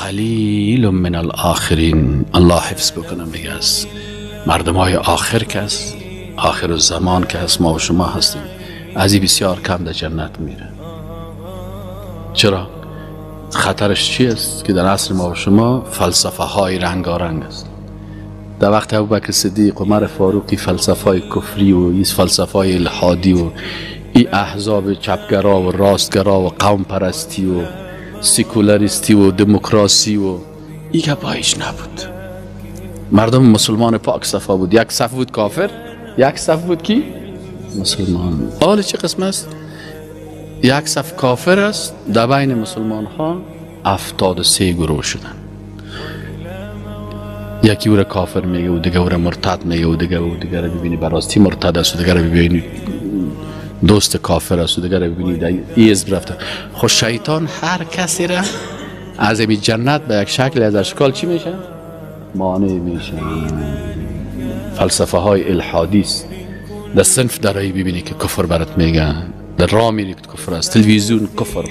قلیل من الاخرین. الله حفظ بکنه. میگه از مردم های آخر که است، آخر الزمان که هست، ما و شما هستیم، از این بسیار کم در جنت میره. چرا؟ خطرش چی است؟ که در عصر ما و شما فلسفه های رنگارنگ است. در وقت ابوبکر صدیق، عمر فاروقی، فلسفه های کفری و این فلسفه های الحادی و این احزاب چپگرا و راستگرا و قوم پرستی و سیکولاریستی و دموکراسی و این گپایش نبود. مردم مسلمان پاک صفا بود. یک صف بود کافر، یک صف بود کی؟ مسلمان. حال چه قسم است؟ یک صف کافر است، در بین مسلمان ها 73 گروه شدن. یکی او را کافر میگه و دیگه او را مرتد میگه و دیگه او دیگه را ببینی براستی مرتد است و دیگه را ببینی دوست کافر است و دیگه را ببینی در حزب رفته. خب شیطان هر کسی را از این جنت به یک شکل از اشکال چی میشه؟ مانع میشه. فلسفه های الحادی است. در صنف درایی ببینی که کفر برات میگن، در راه میری که کفر است، تلویزیون کفر،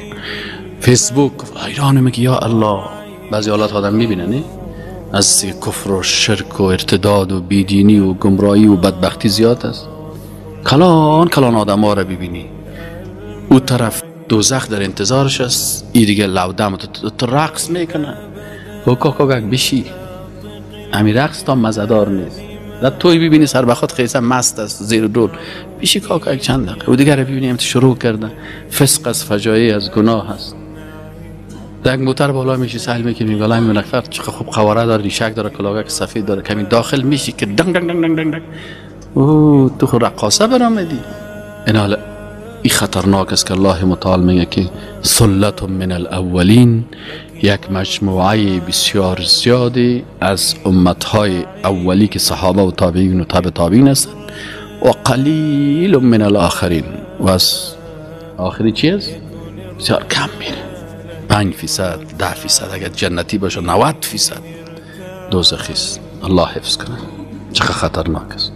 فیسبوک کفر. ایران میگه یا الله. بعضی حالات آدم میبینه نه؟ از کفر و شرک و ارتداد و بیدینی و گمراهی و بدبختی زیاد است. کلان کلان آدم ها را ببینی، او طرف دوزخ در انتظارش است، ای دیگه لودم تو رقص میکنه. او کاکا بشی امی رقص تا مزدار نیست. در توی ببینی سر به خود خیسه مست است زیر دول بیشی کاکا یک چند دقیقه. و دیگر ببینی هم شروع کرده فسق از فجایع از گناه است. در یک موتر بالا میشی سهل میکنی میگه الله نفر چقدر خوب قواره داره، ریشک داره، کلاهک سفید داره، کمی داخل میشی که دنگ دنگ دنگ دنگ دنگ، او تو خود رقاصه برآمدی. این حال این خطرناک است که الله متعال میگه که ثلة من الاولین، یک مجموعه بسیار زیادی از امتهای اولی که صحابه و تابعین و تابع تابعین هستند، و قلیل من الاخرین. و از آخری چی است؟ بسیار کم میره، 5%، 10%، اگر جنتی باشه 90% دوزخی است. الله حفظ کنه. چقدر خطرناک است.